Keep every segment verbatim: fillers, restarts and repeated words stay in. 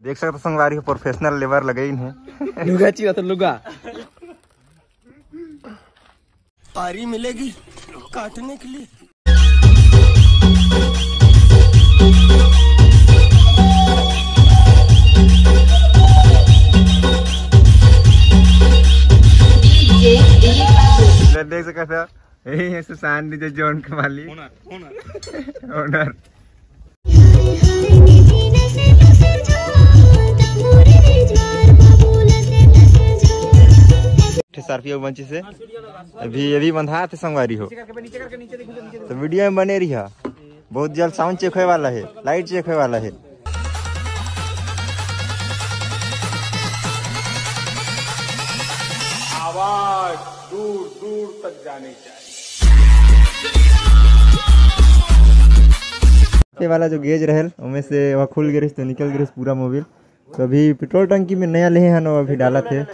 देख सकत हो संगवारी हो, professional labour लगे हे। लुगा चिरा तो लुगा। आरी मिलेगी काटने के लिए। इधर देख सकत हो, यही है सुशांत DJ Zone के मालिक। Owner, owner। Owner। ठे सारपी अउ बंचिस हे, अभी, अभी बंधात हे संगवारी हो, तो video में बने रहिहा। बहुत जल्द sound check होए वाला हे, light check होए वाला हे। आवाज दूर दूर तक जानी चाहिए। ये वाला जो gauge रहेल, ओमे से वो खुल गिरिस तो निकल गिरिस पूरा mobile। तो अभी petrol टंकी में नया लेहे हन, वो अभी डालत हे।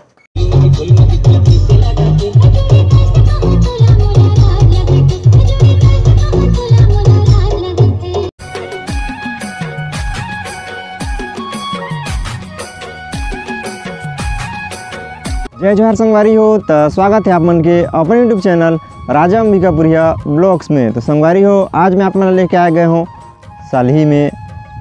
जय जोहार संगवारी हो, त स्वागत हे आप मन के अपन YouTube channel राजा अंबिकापुरिया vlogs में। तो संगवारी हो, आज मैं आप मन ला लेके आ गए हूँ सालही में,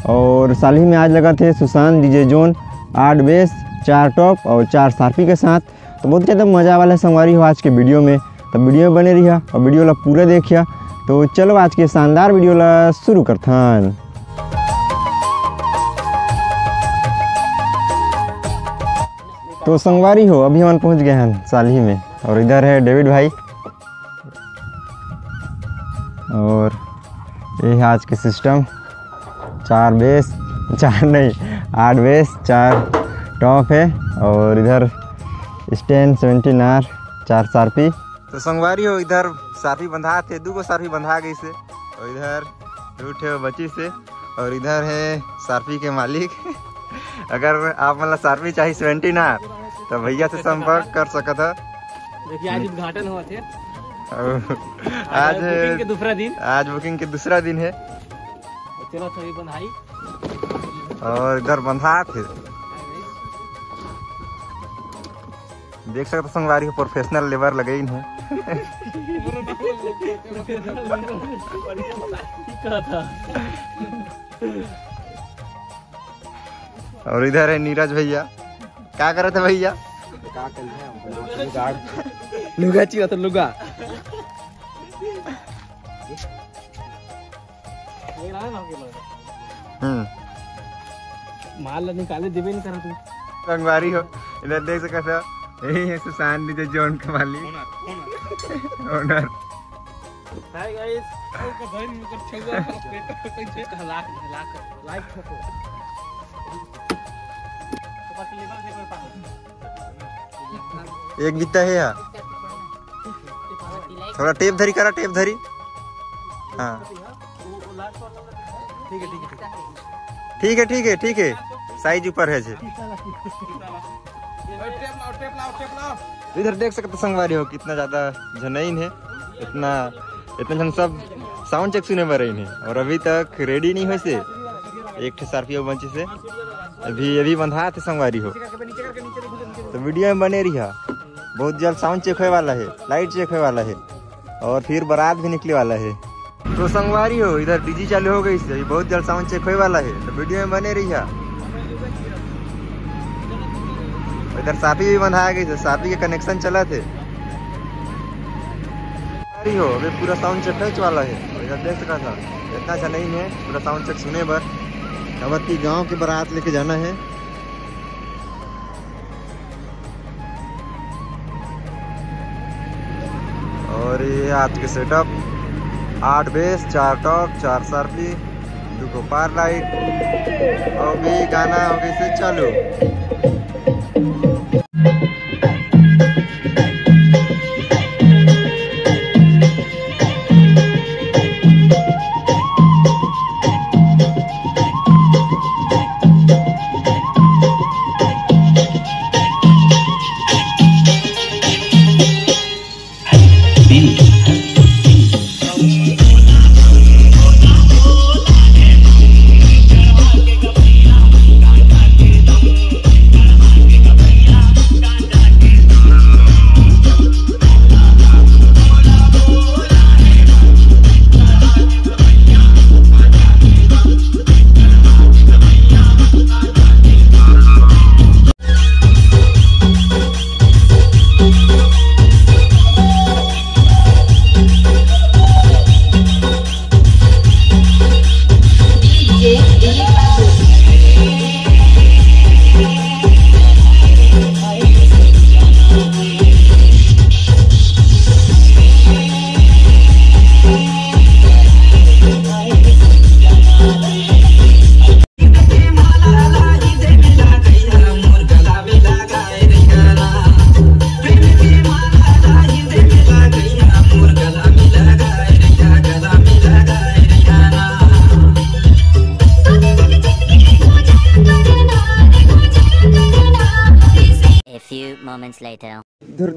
और सालही में आज लगत हे सुशांत DJ Zone, आठ bass, चार top और चार सारपी के साथ। तो बहुत ज़्यादा मजा वाला हे संगवारी हो आज के video में, तो video में बने रहिहा और video ला पूरा देखिहा। तो चलो आज के शानदार video ला शुरू करथन। तो संगवारी हो, अभी हमन पहुंच गए हन सालही में, और इधर हे डेविड भाई, और ये हे आज के system, चार bass, चार नहीं, आठ bass, चार top हे, और इधर stand seventeen R, चार सारपी। तो संगवारी हो, इधर सारपी बंधात हे, दू गो सारपी बंधा गइस हे, और इधर दू ठे बचिस हे, और इधर हे सारपी के मालिक। अगर आप मन ला सारपी चाही seventeen R, तो भैया से संपर्क कर सकत ह। देखिए, आज उद्घाटन होवत हे। और आज आज booking के दूसरा दिन। आज booking के दूसरा दिन हे। चलो, तो ये बंधाई। और इधर बंधात हे। देख सकत हो संगवारी हो, professional labour लगे हे। और इधर हे नीरज भैया, का करत हे भैया? का करत हे? लुगा चिरा तो लुगा। हम्म। माल ला निकाले देबे नहीं करत हे। संगवारी हो, इधर देख सकत हो, यही हे सुशांत DJ Zone के मालिक। Owner, owner। Owner। Hi guys। एक बित्ता हे यार। थोड़ा tape धरी करा, tape धरी। हाँ। ठीक हे, ठीक हे, ठीक हे। Size ऊपर हे जे। इधर देख सकत हो संगवारी हो, कितना ज्यादा झन आइन हे, इतना, इतना झन सब sound check सुने बर आइन हे, और अभी तक ready नहीं होइस हे। एक ठे सारपी अउ बंचिस हे, अभी, अभी बंधात हे संगवारी हो, तो video में बने रहिहा। बहुत जल्द sound check होए वाला हे, light check होए वाला हे, और फिर बारात भी निकले वाला हे। तो संगवारी हो, इधर DJ चालू हो गइस हे, अभी बहुत जल्द sound check होए वाला हे, तो video में बने रहिहा। इधर सारपी भी बंधा गइस हे, सारपी के connection चलत हे। संगवारी हो, अभी पूरा sound check होए वाला हे, और इधर देख सकत हो, इतना झन आइन हे पूरा sound check सुने बर। अब अति गांव के बारात लेके जाना हे। और ये आज के setup, आठ bass, चार top, चार सारपी, दू गो पार light, और भी गाना हो गइस हे चालू।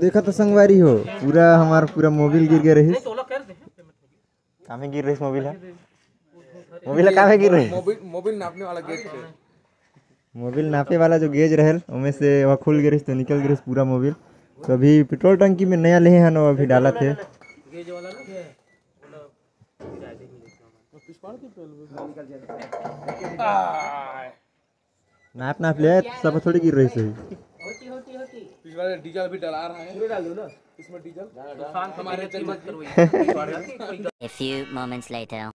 देखा तो संगवारी हो, पूरा हमार पूरा मोबिल गिर गए रहिस। कामे गिर रहिस मोबिल ह? मोबिल ह कामे गिर रहिस? मोबिल, मोबिल नापने वाला गेज थे। मोबिल नापे वाला जो गेज रहल, ओमे से वह खुल गिर रहिस तो निकल गिर रहिस पूरा मोबिल। तो अभी पेट्रोल टंकी में नया लेहे हन, वो अभी डालत हे। नाप नाप ले, सब थोड़ी गिर रहिस हे। पिछवाड़े डीजल भी डला रहा है। पूरा डाल दो ना। इसमें डीजल। हमारे जन्म A few moments later.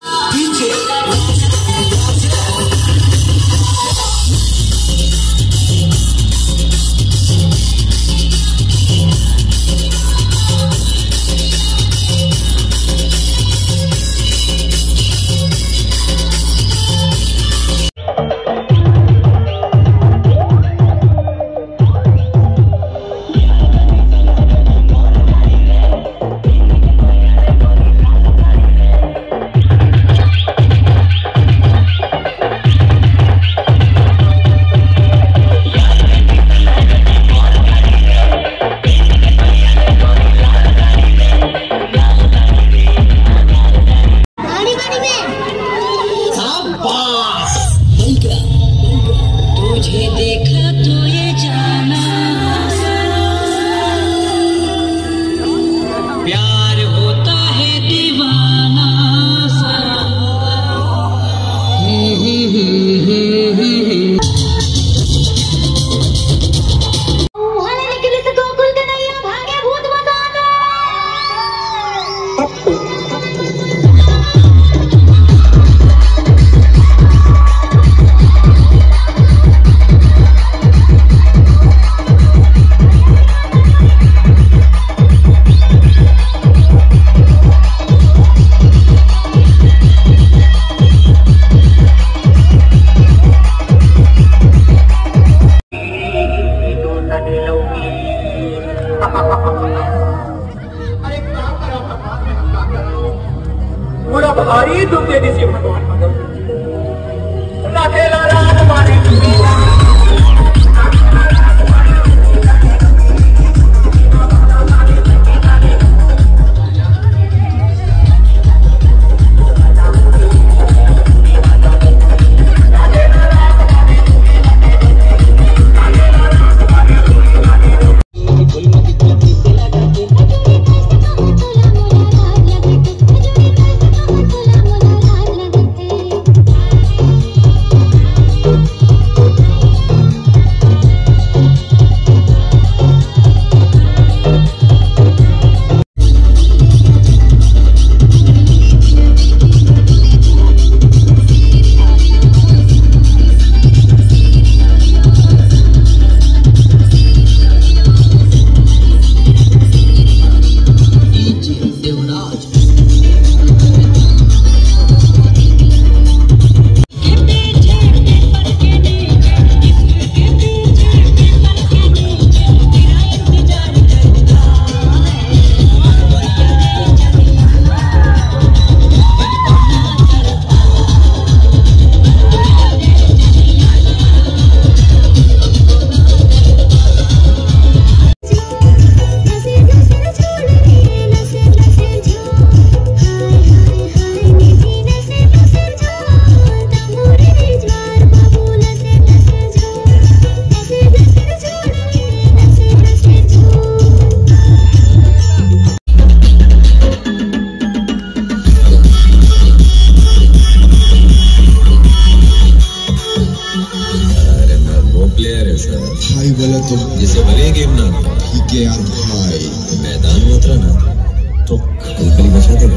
पूरा भारी दुख दे दीजिए भगवान। अरे मैं वो प्लेयर है सर। भाई बोला तो जैसे भले गेम ना, ठीक है यार भाई। मैदान में उतरा ना तो खलबली मचा देगा।